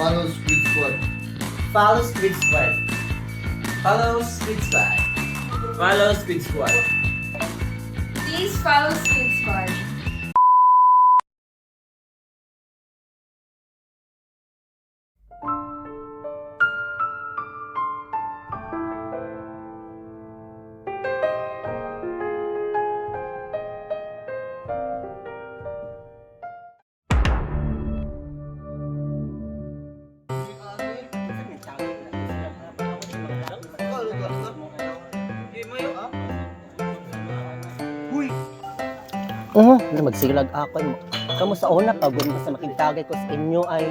Follow Squid Squad. Follow Squid Squad. Follow Squid Squad. Follow Squid Squad. Please follow Squid Squad. Oo, oh, magsilag ako. Kamu sa una pagod mo sa makigtagay ko sa inyo ay.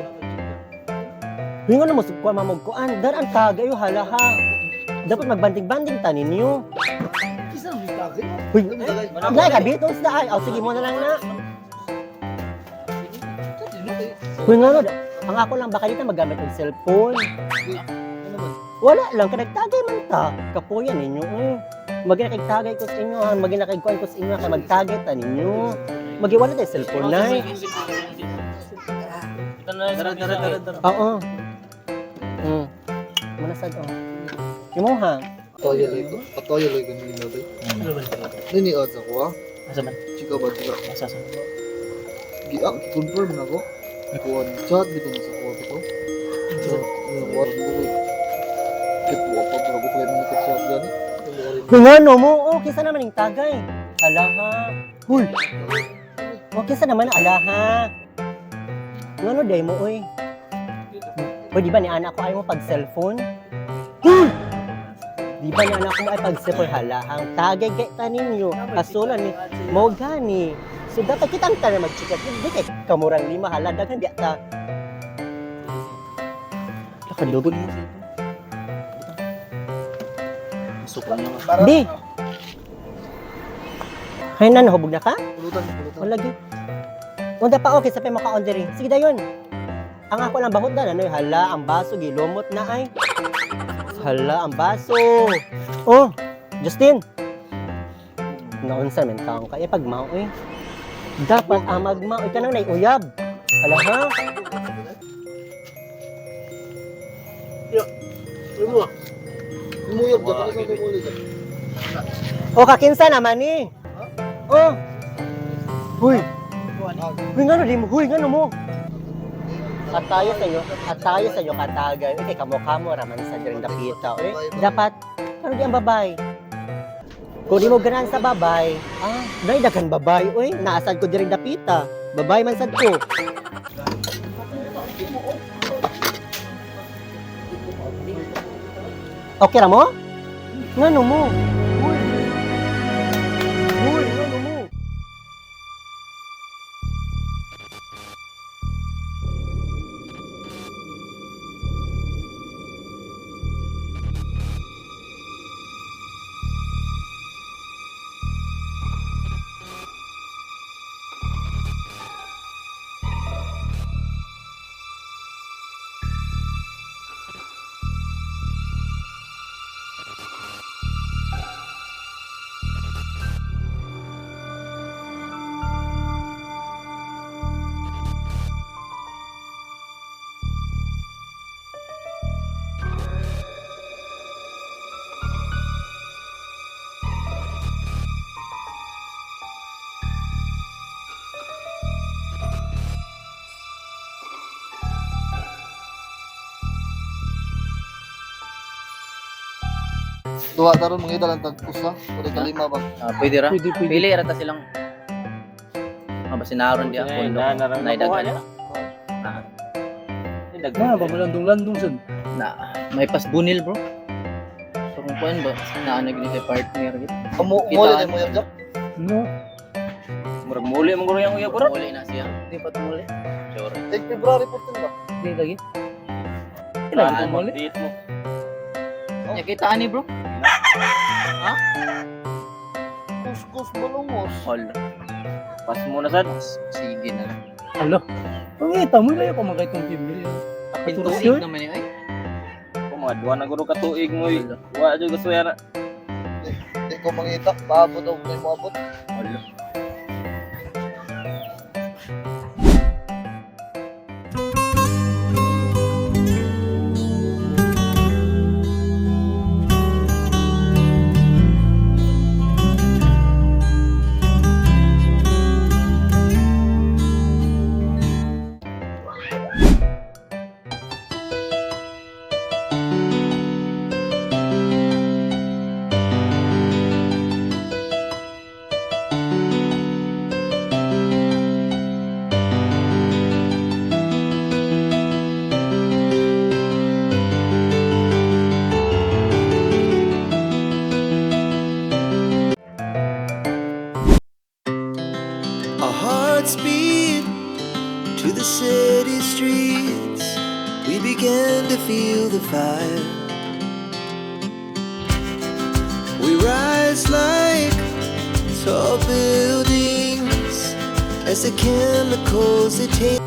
Huy nga mo sugkuan mamugkuan. Dar ang tagay oh, hala ha. Dapat magbanding-banding ta ninyo. Kisa ang tagay. Huy, ay, ka Beatles na ay. Oh, sige mo na lang na. Huy nga no, ang ako lang baka dito magamit ng cellphone. Ano man? Wala lang, kanagtagay man ta. Kapuya ninyo eh. Maginakigtagay ko sa inyo ha, maginakigkuan ko sa inyo kay magtagay ta ninyo. Magiwala tayo cellphone na eh. Tara, tara, tara, tara. Oo. Muna sad oh. Imo ha. Patoyo lang ko. Patoyo lang ko nila ba? Nini odds ako ah. Asa man? Chika ba chika? Asa asa? Gi ah, confirm na ko. Kuan chat bitaw na sa kuha ko. Chat. What ko. Kit wa pa bro ko kay mga chat gani. Ngano mo? Oh, kisa naman ning tagay. Ala ha. Huy. Oh, kisa naman ala ha. Ngano day mo oy? Hoy, di ba ni anak ko ay mo pag cellphone? Huy! Di ba ni anak ko mo ay pag cellphone hala ha? Ang tagay kay ta ninyo. Kasulan ni mo gani. So dapat kitang tanan magchika. Di kay kamurang lima hala daghan di ta. Nakadugot. Suko niya nga. Di. Hay na, nahubog na ka? Pulutan, pulutan. Wala gyud. Unda pa okay sa pa makaon diri. Sige dayon. Ang ako lang bahot na ano hala ang baso gilumot na ay. Hala ang baso. Oh, Justin. Naunsa men taong kay pag mao eh. Dapat ang magmao ka nang naiuyab. Hala ha. Umuyab ka sa tumuli ka. O kakinsa naman ni. Oh. Huy. Huy ngano di mo, huy ngano mo. At tayo sa inyo katagay. Uy, kay kamo-kamo raman sa diring dapita. Uy, dapat ano di ang babay? Kung di mo ganahan sa babay, ah, nay daghan babay, uy, naasad ko diring dapita. Babay man sad ko. Okay ra mo? Ngano mo? Uy. Uy, ngano mo? Duha taron mangita lang tag usa, o kalima ba. Ah, pwede ra. Pwede, pwede. Pili ra ta silang. Ah, basta naron di ako. Na, na, na, Nay nakuha daghan. niya. Ah, Na, ba malandong-landong sad. na may pasbunil bro. So kung kuan ba na ano gini kay partner gid. Amo muli na mo yab. No. Murag muli mo guro yang uyab bro. Muli na siya. Di pa tumuli. Sure. Take February 14 ba? Di lagi. Kailan tumuli? Date mo. Nya kita ani bro. Kuskus balungos. Hol. Pas mo na sad. Sige na lang. Alo. Pangita mo layo pa man kay tong February. Apil Katorse? tuig naman ni ay. Kung mga duha na guro ka tuig mo. eh. Wa jud kasuya na. Di ko mangita, paabot og may moabot. Hol. We began to feel the fire. We rise like tall buildings as the chemicals they take.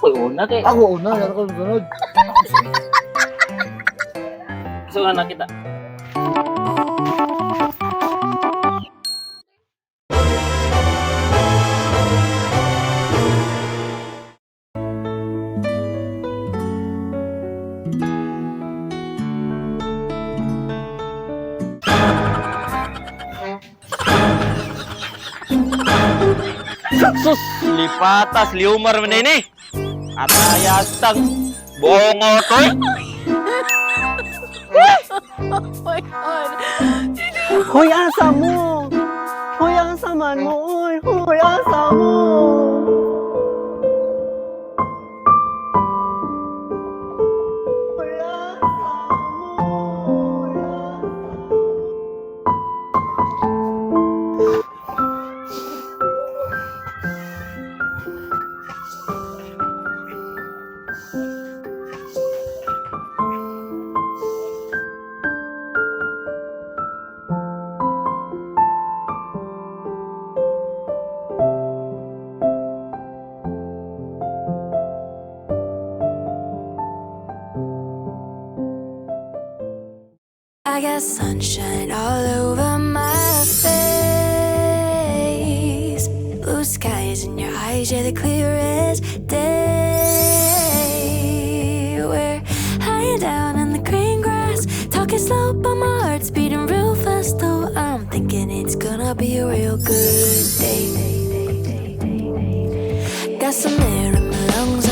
Uy, una kay. Ako una, yan ako sunod. So na kita. Sus, lipatas, liumar man ini. Atayastang bongo to. Hoy, asa mo? Hoy, asa man mo? Hoy, hoy, asa mo? Hoy, asa mo? I got sunshine all over my face. Blue skies in your eyes, yeah, the clearest day. We're high down in the green grass, talking slow, but my heart's beating real fast. Though I'm thinking it's gonna be a real good day. Got some air in my lungs.